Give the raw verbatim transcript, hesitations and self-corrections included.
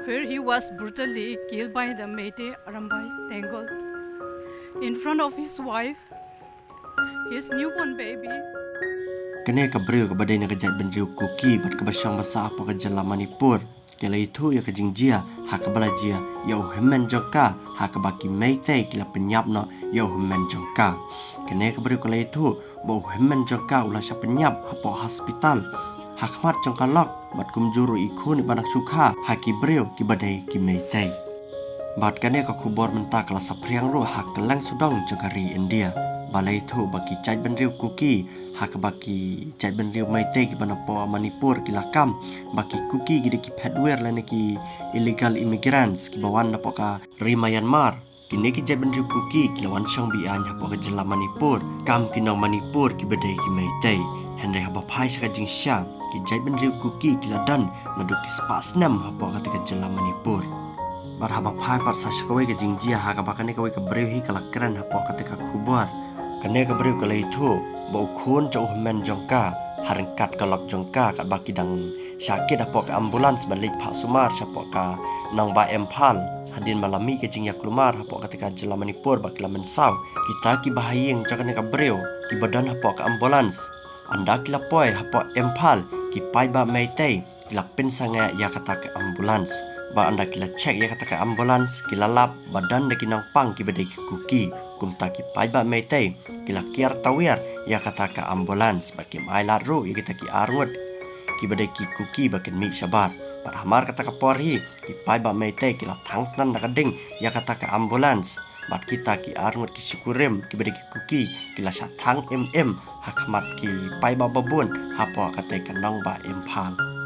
where he was brutally killed by the Meitei Arambai Tenggol in front of his wife, his newborn baby. Kane ka briew kaba dei na ka jaitbynriew Kuki bad kaba shong basa hapoh ka jylla Manipur, ka la ïathuh ïa ka jingjia ha kaba la jia ïa u hynmen jong ka ha kaba ki Meitei ki la pynïap noh ïa u hynmen jong ka. Kane ka briew ka la ïathuh ba u hynmen jong ka u la shah pynïap hapoh hospital ha khmat jong ka lok bad kumjuh ruh i khun iba dang shu kha ha ki briew kiba dei ki Meitei. Bad kane ka khubor mynta ka la saphriang ruh ha kylleng sawdong jong ka ri India, ba la ïathuh ba ki jaitbynriew Kuki ha kaba ki jaitbynriew Meitei kiba napoh Manipur ki la kam ba ki Kuki ki dei ki phetwir lane ki illegal immigrants kiba wan napoh ka ri Myanmar. Kine ki jaitbynriew Kuki ki la wan shong beaiñ hapoh ka jylla Manipur kam ki nong Manipur kiba dei ki Meitei. Hynrei haba phai sha ka jingshisha, ki jaitbynriew Kuki ki la don naduh ki spah snem hapoh kata ka jylla Manipur. Bad haba phai pat sa sha kawei ka jingjia ha kaba kane kawei ka briew hi ka la kren hapoh kata ka khubor, kane ka briew ka la ïathuh ba u khun jong u hynmen jong ka ha ryngkat ka lok jong ka katba ki dang shah kit hapoh ka ambulance ban leit phah sumar shapoh ka nongbah Imphal, hadien ba la mih ka jingïaklumar hapoh kata ka jylla Manipur ba ki la mynsaw. Kita kiba ha ïing jong kane ka briew kiba don hapoh ka ambulance, ynda ki la poi hapoh Imphal, ki paidbah Meitei ki la pynsangeh ïa kata ka ambulance. Bad ynda ki la check ïa kata ka ambulance, ki la lap ba don da ki nongpang kiba dei ki Kuki. Kumta ki paidbah Meitei ki la kiar tawiar ïa kata ka ambulance bad kim ailad ruh ïa kita ki arngut kiba dei ki Kuki ba kin mih shabar. Bad hamar kata ka por hi, ki paidbah Meitei ki la thang snan da ka ding ïa kata ka ambulance. Bad kita ki arngut ki shikurim kiba dei ki Kuki ki la shah thang im im ha khmat ki paidbah babun hapoh kata ka nongbah Imphal.